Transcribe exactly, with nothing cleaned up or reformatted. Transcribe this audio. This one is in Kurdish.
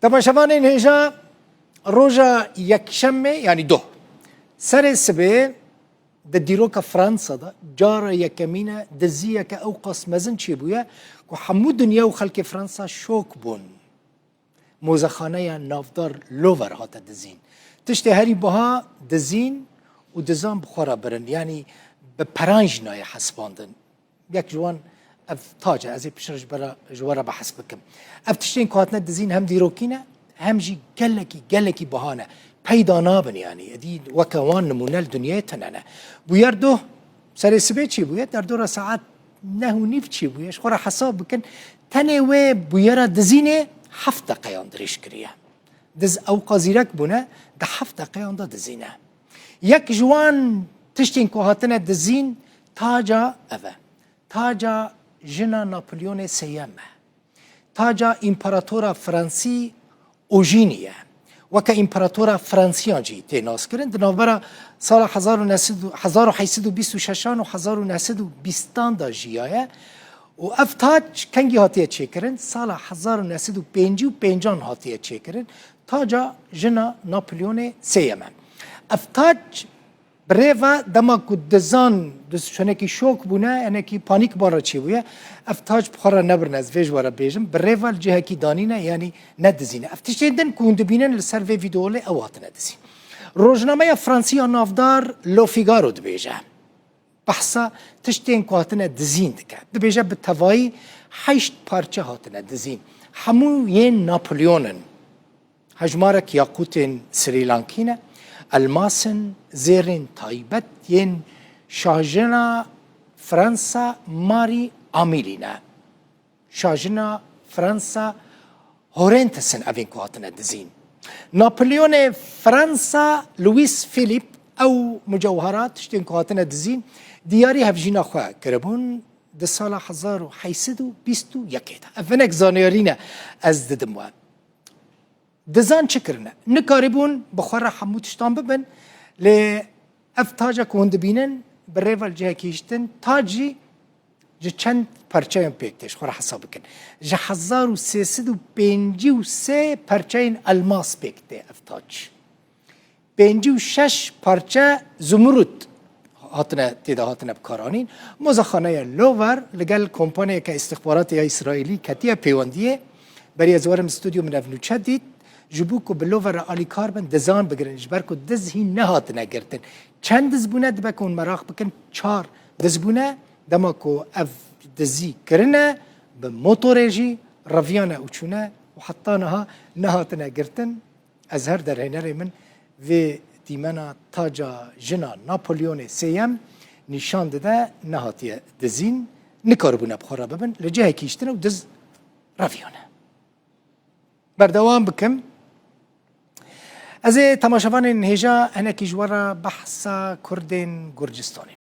Temaşevanên hêja, roja yekşemê, yanî doh, serê sibê di dîroka Fransa de cara yekemîn e diziyeke ew qas mezin çêbûye ku hemû dinya û xelkê Fransa şok bûn. Mozexaneya navdar Louvre hate dizîn. Tiştê herî biha dizîn û dizan bi xwe re birin. Yanî bi peran jî nayê hesibandin. Yek ji wan ev tac e, ez ê piştre ji bera, ji we re behs bikim. Ev tiştên ku hatine dizîn hem dîrokî ne, hem jî gelekî, gelekî biha ne. Peyda nabin yanî. Edî weke wan nimûne li dinyayê tune ne. Bûyer doh serê sibê çêbûye, derdora saet neh û nîv çêbûye. Ji xwe re hesab bikin, tenê wê bûyera dizînê heft deqeyan dirêj kiriye. Diz ew qas zîrek bûne, di heft deqeyan de dizîne. Yek ji wan tiştên ku hatine dizîn, taca ev e. Taca jina Napolyonê Sêyem e. Taca împaratora Fransî Ojînî ye. Weke împaratora Fransiyan jî tê naskirin. Di navbera sala hezar û neh sed û, hezar û heşt sed û bîst û şeşan û hezar û neh sed û bîstan de jiyaye. Û ev tac kengî hatiye çêkirin? Sala hezar û neh sed û pêncî û pêncan hatiye çêkirin. Taca jina Napolyonê Sêyem e. Ev tac bi rê ve dema ku dizan di şwenekî şok bûne, hinekî panîk wan re çêbûye, ev tac bi xwe re nebirine, ez vê ji we re bêjim, bi rê ve li cihekî danîne, yanî nedizîne. Ev tiştên din ku hûn dibînin li ser vê vîdeolê ew hatine dizîn. Rojnameya Fransî ya navdar Le Figaro dibêje, behsa tiştên ku hatine dizîn dike. Dibêje bi tevayî heşt parçe hatine dizîn. Hemû yên Napolyon in. Hejmarek yaqûtên Srî Lankî ne, elmas in, zêrên taybet yên şajina Fransa Marî Amîlî ne. Şajina Fransa Horêntis in evên ku hatine dizîn. Napolyonê Fransa Louis Philippe ew mucewherat, tiştên ku hatine dizîn, diyarî hevjîna xwe kiribûn di sala hezar û heşt sed û bîst û yekê de. Ev hinek zanyarî ne ez didim we. Dizan çi kirine? Nikarîbûn bi xwe re hemû tiştan bibin, lê ev taca ku hûn dibînin, bi rê ve li cihekî hiştin, tac jî ji çend parçeyan pêk tê, ji xwe re hesab bikin. Ji hezar û sê sed û pêncî û sê parçeyên elmas pêk tê ev tac. Pêncî û şeş parçe zumrud hatine, tê de hatine bikaranîn. Mozexaneya Louvre li gel kompaniyeke îstixbaratê ya Îsraîlî ketiye pêwendiyê. Berî ez werim stûdyo, min ev nûçe dît. Ji bo ku bi Louvre re alîkar bin, dizan bigirin. Ji ber ku diz hîn nehatine girtin. Çend diz bûne, dibe ku hûn meraq bikin, çar diz bûne. Dema ku ev dizî kirine, bi motorê jî reviyane û çûne û heta niha nehatine girtin. Ez her derhênerê min vê dîmena taca jina Napolyonê Sêyem nîşan dide, nehatiye dizîn, nikaribûne bi xwe re bibin, li cihekî hiştine û diz reviyane. Berdewam bikim. Ez ê temaşevanên hêja hinekî ji we re behsa Kurdên Gurcistanê